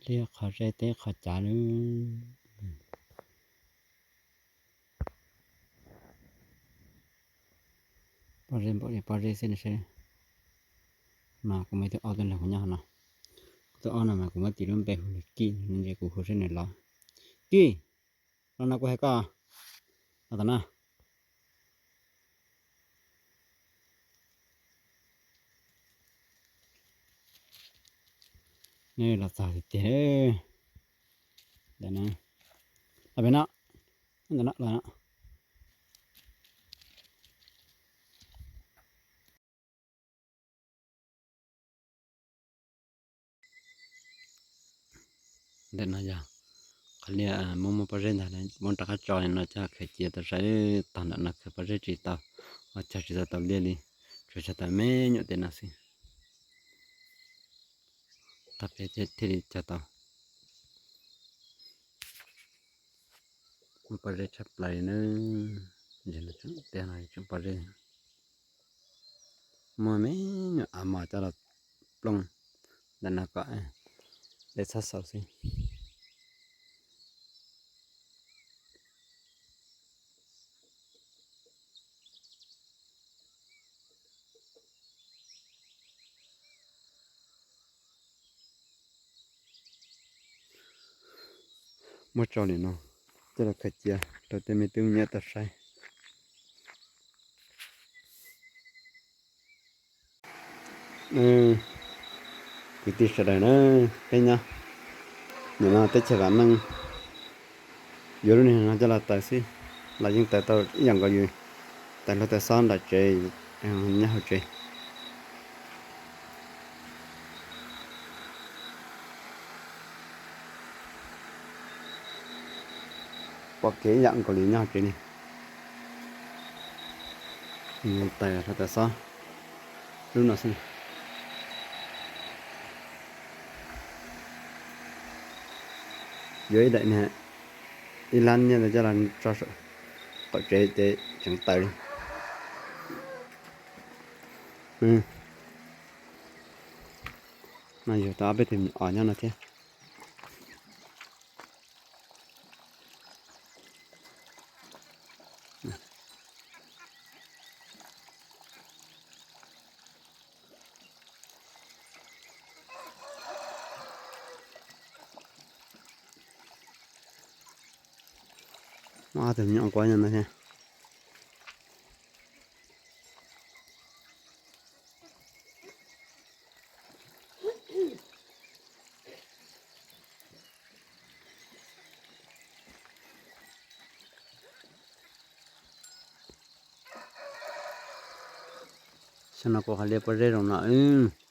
Liab qhov zeb teb qhov cav lawm. Pob zeb npaum li pob zeb xwb no seb. Mas kuv muaj ib tug aub tuaj nrog kuv nyob hauv no. Kuv tus aub no mas kuv muab tis lub npe hu li Kij no ces kuv hu seb nws los. Kij, los no kuv hais koj. Los tom no. Nws los txog tiag tiag. Ntawm no, los pem no, ntawm no los no. Ntawm no yog qhov liaj muaj muaj pob zeb ntag, muab rov qab tso no coj khaws cia tau saib. Tog ntawm no khaws pob zeb tsis tau, ua cog tsis tau tau liaj li, tsuas cog tau me nyuam tej no xwb. Tag peb thiaj li cog tau. Muaj pob zeb tshaj plaws li na. Tseem pob zeb, muaj me nyuam av mos coj los plooj ntawm no kom dej txhob xaus xwb. Muab tso li no, coj los khaws cia rau tej me tub me nyuam tau saib. Kwv tij sawv daws na, peb nyob nim no teb chaws vam meej, yuav lub niag no coj los taws xwb, los yeej taws tau ib yam nkaus yus taws hlua taws xob nram tsev, nyob hauv tsev. Pom kev ib yam nkaus li nyob hauv tsev ne. Taws hlua taws xob lub no xwb. Yuav ib daim niag ib lab nyiaj coj los tso saum qaum tsev ces tseem taws li. No yog tau ob peb tug me nyuam os nyob no thiab. Muaj ob tug me nyuam quab nyob no thiab. Xyoo no kuv qhov liaj pob zeb zoo no wb.